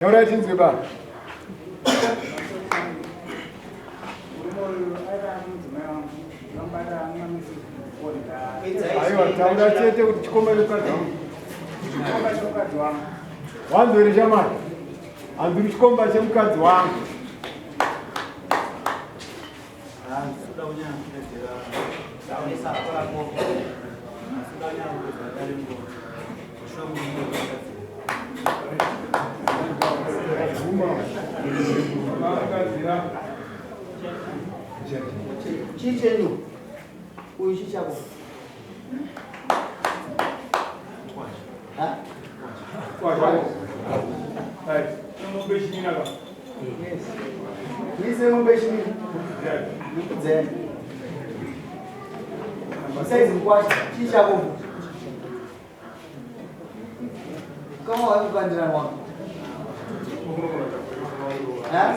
Taurai tinzwe baba. Aiwa, taura chete kuti chikomba chemukadzi wangu. Chikomba chemukadzi wangu. Wanzwere shamwari. Hanzi chikomba chemukadzi wangu. Chii chenyu? Uyu chii chako? Ha? Mise mombe chimina. Nikudzeni. Besides mkwasha, chii chako? Kama wakupandira wangu. Ha?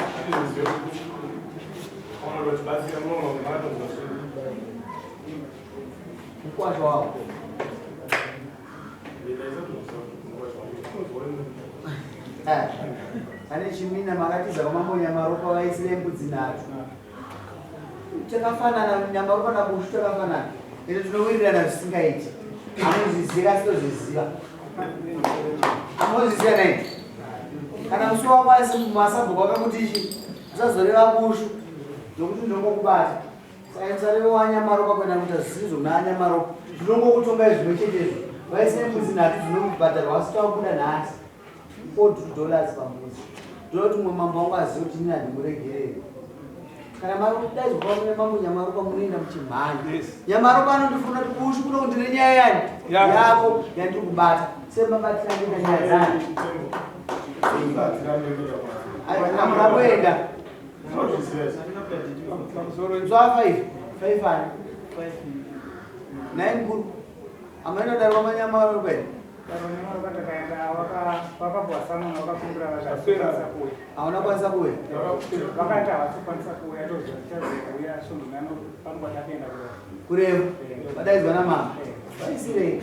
Mkwasha wako. Ane chimina makatiza kwamambo Nyamaropa vaisire mbudzi nhatu. Takafanana Nyamaropa naBushu takafanana. Ende tinowirirana zvisingaiti. Anozviziva asi tozviziva. Anozviziva nei? Kana musi wako asi masabhuku akakuti ichi usazoreva Bushu nokuti ndinongokubata. Saka musareve waNyamaropa kuenda kuita zvisizvo muna Nyamaropa. Ndinongokutongai zvimwe chetezvo. Vaisire mbudzi nhatu dzinobhadharwa asi takubuda nhasi. 40 dollars pambudzi. Ndoda kuti mumwe mambo wangu azive kuti ini handimuregereri. Kana makudaidzwa kwamune mambo Nyamaropa munoenda muchimhanya. Yes. Nyamaropa anondifuna kuti Bushu kuno kuti ndine nyaya yani Yako. yako yandiri kubata. Semabatira ndine nyaya dzani. Hamuna kuenda. Nzwa 5. 5 ani? Nine guru. Amaenda darwa manyamaropa here? Hauna kwanisa kuuya? Vakati havasi kukwanisa kuuya, tozouya svondo nano panguva takaenda kurevo vadaidzwa namama vaisirei.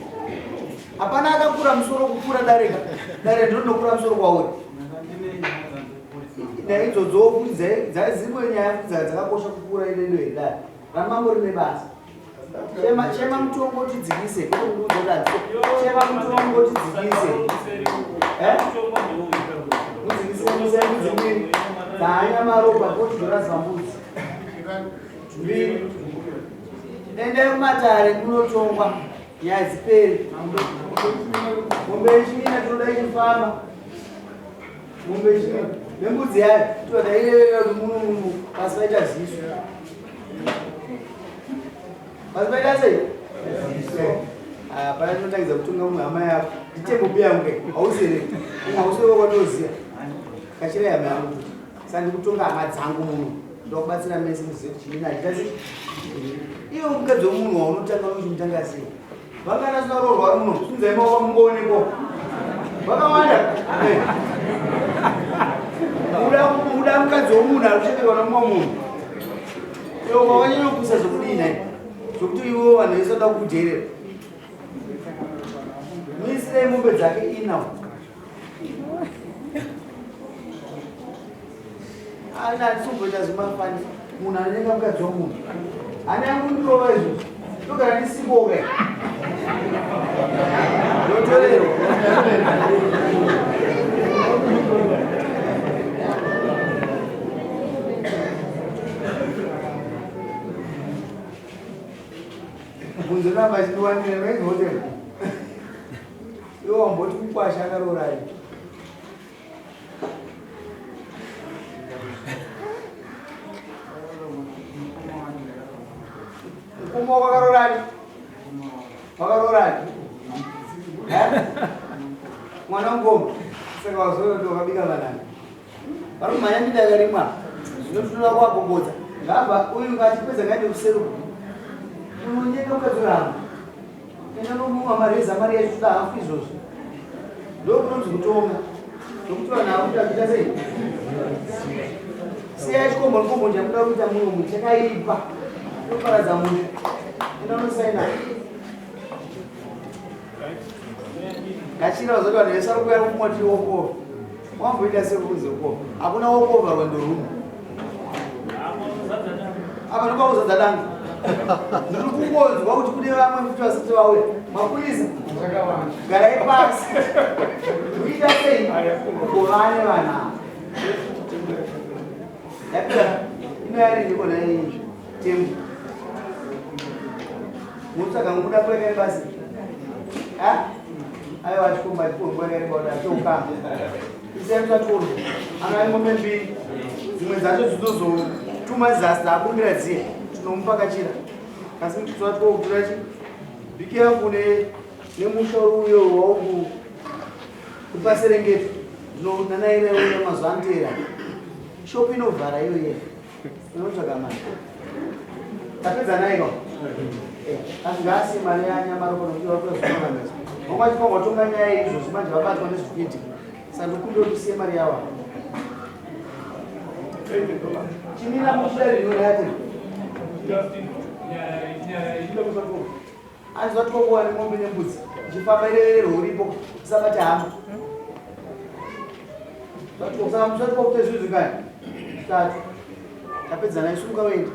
Hapana akakura musoro kupfuura dareka dare ndinondokura musoro kwauri naidzodzo futi dzimwe nyaya futi dzakakosha kupfuura inendo yedare ramambo rine basa. Chema chema mutongo tidzikise. Chema mutongo tidzikise. Eh? Mudzikise mudzikise mbiri. Dzanya maropa kuti dollars pambudzi. Mbiri. Endai kumatare kunotongwa nyaya dziperi. Mombe yechimina tinoda ichifamba. Mombe yechimina nembudzi yayo toda ireverera kuti muno muno pasi paita ziso. Pasi paita sei? Ah, pana tinotangidza kutonga mumwe hama yako. Nditembo biya yangu ke. Hausi here? Umwe hausi wewe wandinoziva. Kachira hama yangu kuti. Saka ndikutonga hama dzangu muno. Ndokubatsira mese muzive kuti chimina hachiita sei? Iwe mukadzi wemunhu waunotanga unochimutanga sei? Vangana sina roorwa muno. Sunzai maoko mungoonekwa. Vakawanda. Eh. Uda mukadzi wemunhu ari kuchekerwa nomumwe munhu. Iwe wakanyanya kupusa zvokudii nhai? Zvokuti iwe vanhu vese vada kukujairira. Muisirei mombe dzake ina. Ana handisomboita zvemafani. Munhu anonyenga mukadzi wemunhu. Hana yangu ndirova izvo. Ndogara ndisipoka. Ndotorerwa. Bvunzo ramba chindiwanira vainzi hotel. Iwe wamboti kukwasha akaroora ini. Mukoma wakaroora ani? Wakaroora ani? Eh? Mwana mukoma. Saka wazoyo wakabika vanani. Vari kumhanya minda yakarimwa. Zvino tinoda kuvagogodza. Ngabva uyu ngatipedza ngaende kuseri. Unonyenga ukadzoramba. Enda nomuwa mareza mari yacho toda hafu izvozvo. Ndokunonzi kutonga. Nokuti vanhu ava kuti akuita sei? Siyai chikombo chikombo chamuda kuita muno chakaipa. Chinoparadza musha. Enda unosaina. Gachira uzoti vanhu vese vari kuuya kumwa tiokoro. Wamboita sekunze uko. Hakuna wokovha rwendo rumwe. Apa ndopakuzadza danga. Ndiri kungonzwa kuti kune vamwe futi vasati vauya. Mapurisa. Garai pasi. Kuita sei? Kugovane vana. Yapera. Ino yari ndiko nayi temu. Mutsvaga mukuda kuenda basi. Ha? Aiwa chikomba chikomba yakareba choka. Isai musatoro. Ana mombe mbiri. Dzimwe dzacho dzinozotuma zasi dzakumbira dziye. Tinomupa kachira. Kasi tisati chi. Be careful ne nemusha uyo wauku kupaserengeti. Ndinonanaira uya mazuva anoteera. Shopu inovhara iyoyo. Inotsvaga mari. Tapedza naye ko? Asi ngaasiye mari yanyamaroko nokuti vakuda zvinoramesa. Vamwe vachifanirwa kutonga nyaya izvozvi manje vabatwa nezvikuitika. Saka ndokumbira kuti usiye mari yavo. Chimira muchida rinora yati. Anzwa tikokuwa nemombe nembudzi. Ichifamba irevererwe uripo usabate hama. Usati kwakuita zvinhu zvingani? Tatu. Tapedza naye sumuka uende.